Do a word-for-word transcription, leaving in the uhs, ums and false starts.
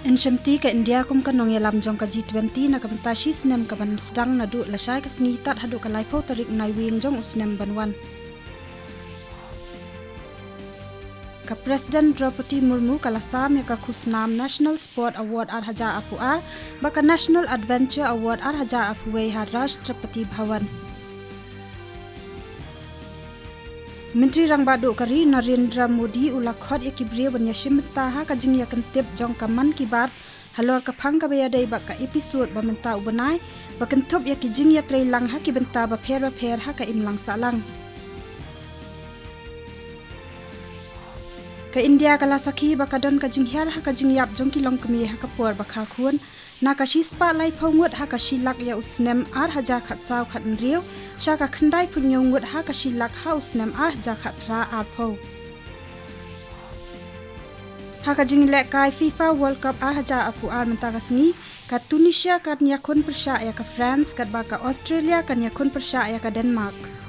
Yn shimti ka India kum ka nongïalam jong ka G twenty na ka bynta shi snem ka ban sdang naduh lashai ka sngi tad haduh ka laiphew tarik Naiwieng jong u snem ban wan. Ka President Droupadi Murmu ka la sam ïa ka khusnam National Sport Award ar hajar arphew ar bad ka National Adventure Award ar hajar arphew wei ha Rashtrapati Bhavan. Myntri Rangbah Duh ka ri Narendra Modi u la khot ïa ki briew ban ïashim bynta ha ka jingïakyntip jong ka Mann Ki Baat halor ka phang kaba ïadei bad ka episode ba mynta u bnai, ba kynthup ïa ki jingïatreilang ha ki bynta bapher bapher ha ka imlang sahlang. Ka India ka la sakhi ba ka don ka jinghiar ha ka jingïap jong ki longkmie ha ka por ba kha khun, na ka shispah laiphew ngut ha ka shilak ïa u snem ar hajar khatsaw khathynriew, sha ka khyndaiphew hynñiew ngut ha ka shilak ha u snem ar hajar khatphra arphew. Ha ka jinglehkai FIFA World Cup ar hajar arphew ar mynta ka sngi, ka Tunisia kan ïakhun pyrshah ïa ka France, katba ka Australia kan ïakhun pyrshah ïa ka Denmark.